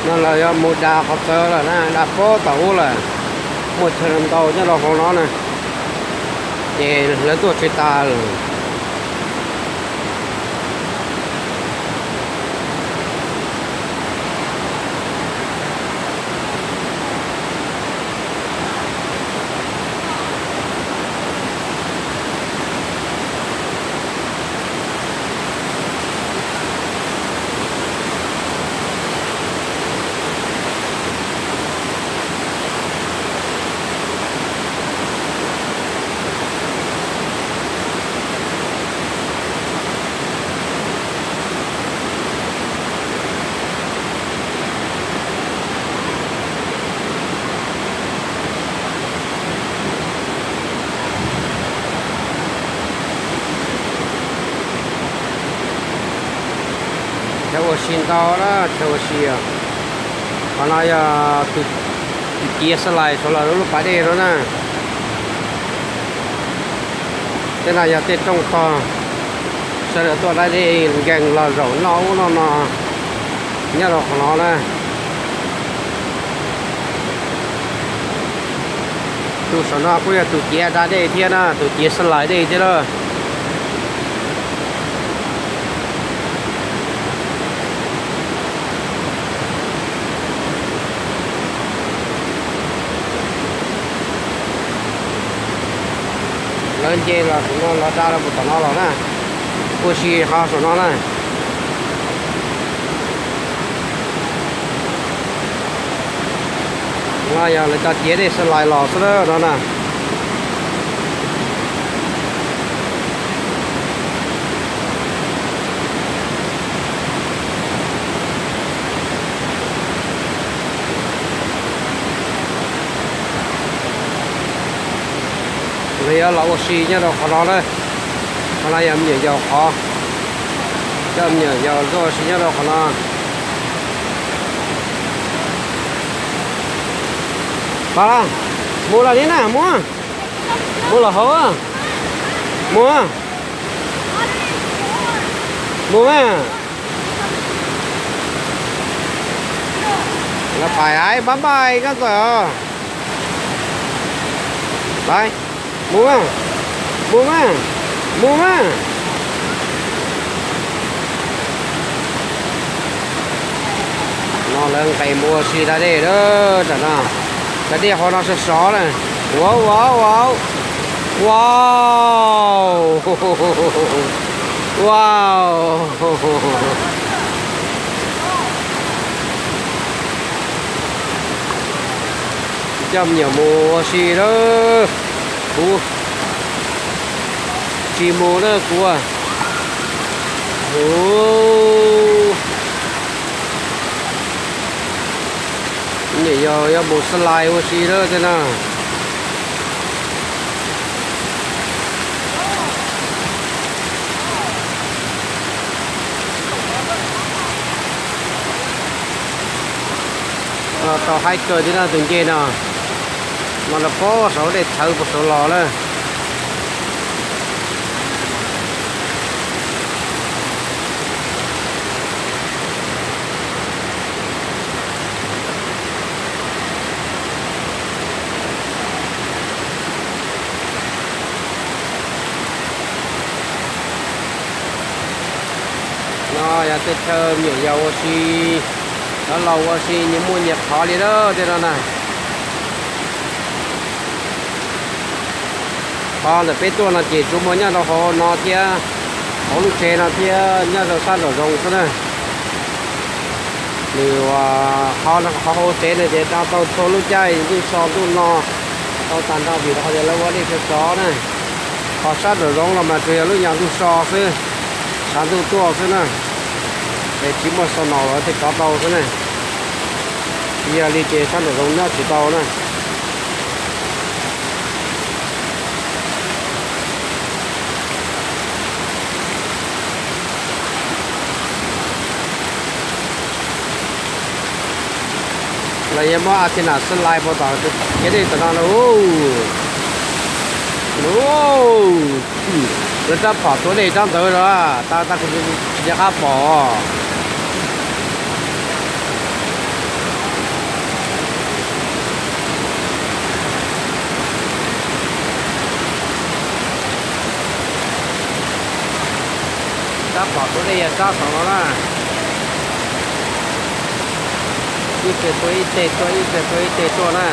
Lawv yuav mus da qhov txawv lawm na, da pob tom ub lawm. Muaj chaw ntau nyob rau hauv no na, ces lawv tuaj tsis tas lawm. Chaw ua si ntau na, chaw ua si. Qhov no yog tus ciav xab lais saum lub pas dej no na. Tej no yog tej rooj tog, sawv daws tuaj da dej nkees los zaum noj ub noj no nyob rau qhov no na. Tus saum no kuj yog tus ciav da dej thiab na, tus ciav xab lais dej thiab na. Lawv nce los saum no, lawv da los mus tom no los na. Ua si qhov saum no na. No yog lawv cov ciav dej xab lais los xwb na no na. Lawv yuav los ua si nyob rau qhov no na. Qhov no yog me nyuam yaus qhov, coj me nyuam yaus tuaj ua si nyob rau qhov no. Pab, mus los li na, mus, mus los hauv, mus, mus mas. Lawv pais, bye bye koj txawm. Pais, mus mas, mus mas, mus mas. No lawv nqes mus ua si da dej lawm tam no. Cov dej qhov no sov sov na. Ua ua ua, wow, wow. Coj me nyuam mus ua si lawm. Kuv tsis mus na kuv. Hu, me nyuam yaus yuav mus xab lais ua si lawm tej no. Tau haib kawg thiab no tus ncej no. No lawv pab saum dej txhawv puag saud los na. No yog tej chaw me nyuam yaus ua si, cov laus ua si nyias muaj nyias qhov li na tej no na. Qhov ntawm peb tuaj no ces tsuas muaj nyob rau hauv no thiab, hauv lub tsev no thiab nyob rau sab nraum zoov xwb na. Nws qhov hauv tsev no ces da tau txhua lub caij, ntuj so ntuj no tau tag nrho vim rau qhov tias lawv ua dej sov sov na. Qhov sab nraum zoov no mas tsuas yog lub nyuag ntuj so xwb, tshav ntuj tuaj xwb na. Es tsis muaj so no los thiaj tov tau xwb na. Tsis yog li ces sab nraum zoov nyob tsis tau na. Lawv yuav muab a thi nas xab lais puag tom ciav dej tom no lauj. Lawv rab phom tuav dej rab ntawd los tag tag kuv tsis nco qab pom. Tab tom tua dej yog sab saud no na. Ib teg tua ib teg tuaj, ib teg tua ib teg tuaj na.